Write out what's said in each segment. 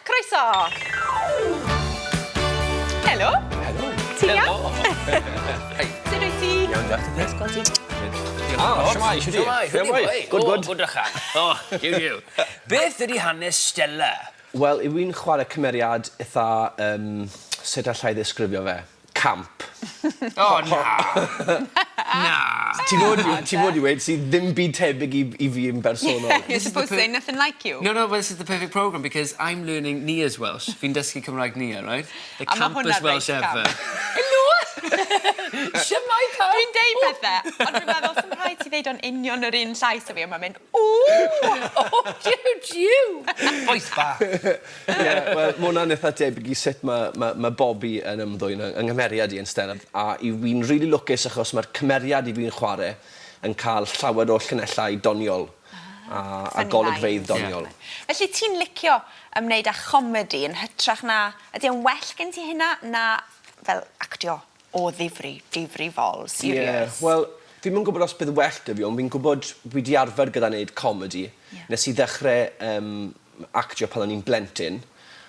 Croeso! Helo! Helo! Ti'n iawn? Hei. Sut wyt ti? Iawn, diolch. Neis gweld ti. Ah, shwmae, shwt Shwmae, shwt i? Good, good. Good rycha. O, jiw, jiw. Beth ydi hanes Stella? Wel, yw i'n chwarae cymeriad itha, yym, sut alla i ddisgrifio fe? Camp. O, na! Na! Ti fod i ti fod i weud sydd ddim byd tebyg i i fi yn bersonol. You're supposed to say nothing like you. No, no, but this is the perfect programme because I'm learning Nia's Welsh. Fi'n dysgu Cymraeg Nia, right? The A ma' hwnna campest Welsh reit ever. camp. Helo! Shwmae pawb? Dwi'n deud pethe, ond dwi'n meddwl sy'm rhaid ti ddeud o'n union yr un llais a fi, a mae'n mynd, ww! O, jiw, jiw! Bois bach. Ie, wel, ma' wnna'n itha debyg i sut ma' ma' ma' Bobby yn ymddwyn yng yng nghymeriad i yn Stella, a 'yw fi'n rili lwcus achos ma'r cymeriad 'yf fi'n chware yn ca'l llawer o llinellau doniol a a golygfeydd doniol. Felly ti'n licio ymwneud â chomedi yn hytrach na... Ydy e'n well gen ti hynna na fel actio o ddifri, difrifol, serious? Ie, wel, fi ddim yn gwybod os bydd well 'da fi, ond fi'n gwybod fi 'di arfer gyda neud comedi. Ie. Nes i ddechre yym actio pan o'n i'n blentyn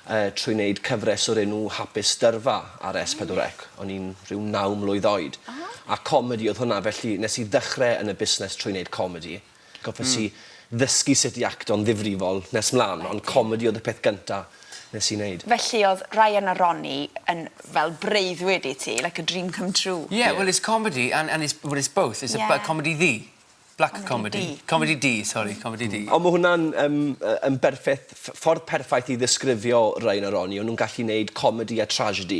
yy trwy neud cyfres o'r enw Hapus Dyrfa ar S4C. O'n i'n rhyw naw mlwydd oed. A comedi o'dd hwnna, felly nes i ddechre yn y busnes trwy neud comedi. Goffes i ddysgu sut i acto'n ddifrifol nes mlan, ond comedi o'dd y peth gynta nes i neud. Felly o'dd Ryan a Ronnie yn fel breuddwyd i ti, like a dream come true? Yeah, well it's comedy and and it's well it's both. It's a comedi ddu. Black comedy. Comedi du, sori, comedi du. Ond ma' hwnna'n yym yy yn berffeth ffordd perffaith i ddisgrifio Ryan a Ronnie, o'n nhw'n gallu neud comedi a tragedy.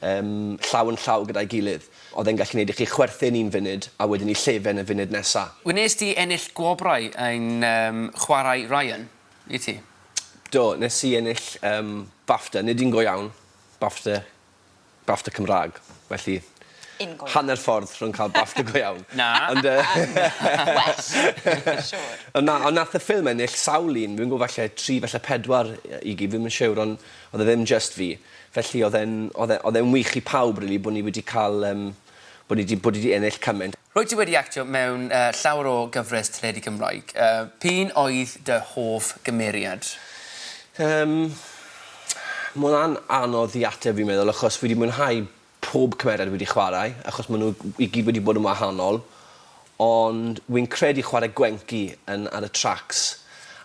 Yym llaw yn llaw gyda'i gilydd. O'dd e'n gallu neud i chi chwerthin un funud a wedyn i llefen y funud nesa. Wnes di ennill gwobrau yn yym chwarae Ryan, i ti? Do, nes i ennill yym BAFTA, nid un go iawn, BAFTA BAFTA Cymraeg, felly Un go iawn. hanner ffordd rhwng cael BAFTA go iawn. Na. Ond yy... Well, siŵr. Ond na, ond nath y ffilm ennill sawl un, fi'n gwybod falle tri, falle pedwar i gyd, fi ddim yn siwr, ond o'dd e ddim jyst fi. Felly o'dd e'n o'dd e o'dd e'n wych i pawb rili bod ni wedi cael yym bod ni 'di bod ni 'di ennill cymaint. Rwyt ti wedi actio mewn yy llawer o gyfres teledu Cymraeg. Yy p'un oedd dy hoff gymeriad? Yym ma' wnna'n anodd i ateb fi'n meddwl achos fi 'di mwynhau pob cymeriad wi 'di chwarae achos ma' nhw i gyd wedi bod yn wahanol ond wi'n credu chwarae Gwenci yn ar y tracs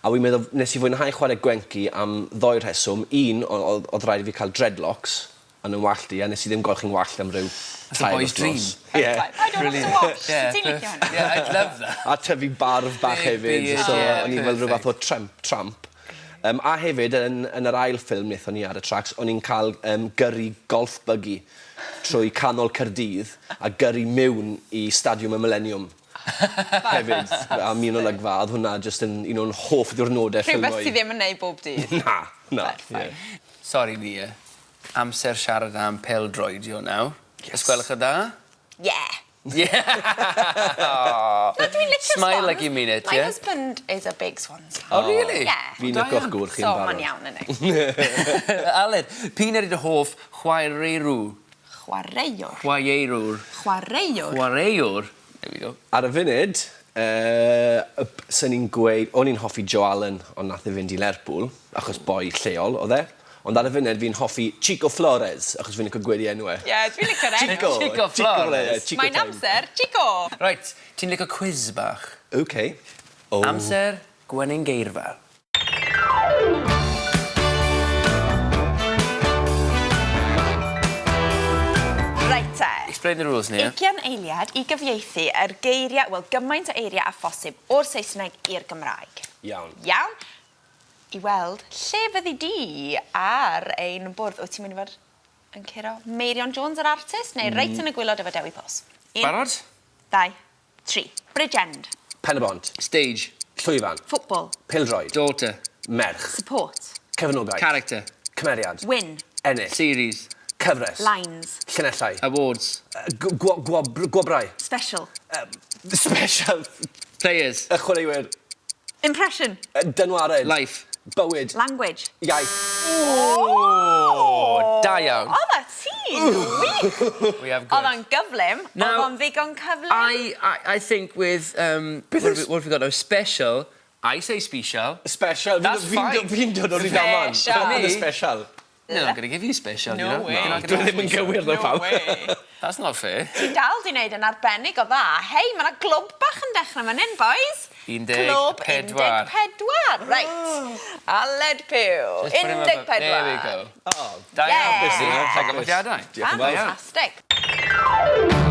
a wi'n meddwl nes i fwynhau chwarae Gwenci am ddou rheswm, un o- o'dd o'dd raid i fi cael dreadlocks yn 'y wallt i a nes i ddim golchi'n wallt am ryw tair boy's dream. wythnos. Ie. I don't have to wash. Yeah. Ti'n licio hwnna? Yeah, I'd love that. A tyfu barf bach Big hefyd beard, so yeah, o'n i fel rhyw fath o perfect. tremp tramp. Yym a hefyd yn yn yr ail ffilm nethon ni ar y tracs o'n i'n ca'l yym gyrru golf buggy trwy canol Caerdydd a gyrru miwn i Stadiwm y Mileniwm hefyd am un olygfa a odd hwnna jyst yn un o'n hoff ddiwrnode ffilmio i. Rhywbeth ti ddim yn neud bob dydd. Na na. Perffaith. Ie. Sori Nia, amser siarad am pêl-droed yw nawr. Yes. Os gwelwch yn dda? Yeah. Yeah! Na dwi'n licio Swans. Smile like you mean it, My yeah? husband is a big Swans fan. Oh, really? Yeah. Fi'n lico'ch gŵr chi'n So barod. ma'n iawn yndi? Aled, p'un ydi dy hoff chwaraerw? Chwaraewr. Chwaraerwr. Chwaraewr. Chwaraewr. There we go. Ar y funud, yy, swn i'n gweud, o'n i'n hoffi Joe Allen, ond nath e fynd i Lerpwl, achos boi lleol o'dd e. Ond ar y funud fi'n hoffi Chico Flores, achos fi'n lico gweud 'i enw e. Ie, dwi'n licio'r enw. Chico! Chico Flores. Chico Mae'n time. amser, Chico! Reit, ti'n lico cwis bach? Ok. O. Amser gwenyn geirfa. Reit te. Explain the rules, Nia. Ugian eiliad i gyfieithu yr geiriau, wel gymaint o eiriau â phosib o'r Saesneg i'r Gymraeg. Iawn. Iawn? I weld lle fyddi di ar ein bwrdd. Wyt ti'n mynd i fod yn curo Meirion Jones yr artist neu reit yn y gwylod efo Dewi Pws? Un, Barod? Dau, tri. Bridgend. Pen-y-bont. Stage. Llwyfan. Football. Pêl-droed. Daughter. Merch. Support. Cefnogaeth. Character. Cymeriad. Win. Ennill. Series. Cyfres. Lines. Llinellau. Awards. Gwo- gwobr- gwobrau. Special. Special. Players. Y chwaraewyr. Impression. Dynwared. Life. Bywyd. Language. Iaith. O! Da iawn. Oeddet ti'n wych! We have good. Oedd o'n gyflym. Now, Oedd o'n ddigon cyflym. I, I, I think with, um, what, have we, what have we got now? Special. I say special. Special. That's fine. Fi'n dod o'r Rydaman. Special. Yn y special. They're not going to give you special, No you know. way. They're not Dwi gonna ddim yn gywir ddo pawb. That's not fair. Ti dal di wneud yn arbennig o dda. Hei, mae yna glwb bach yn dechrau fan hyn, boys. 14. Clwb 14. Right. Aled Pugh. Just put him above- 14. There we go. Oh, Da iawn. Yeah. Llongyfarchiadau. Diolch yn fawr. Fantastic.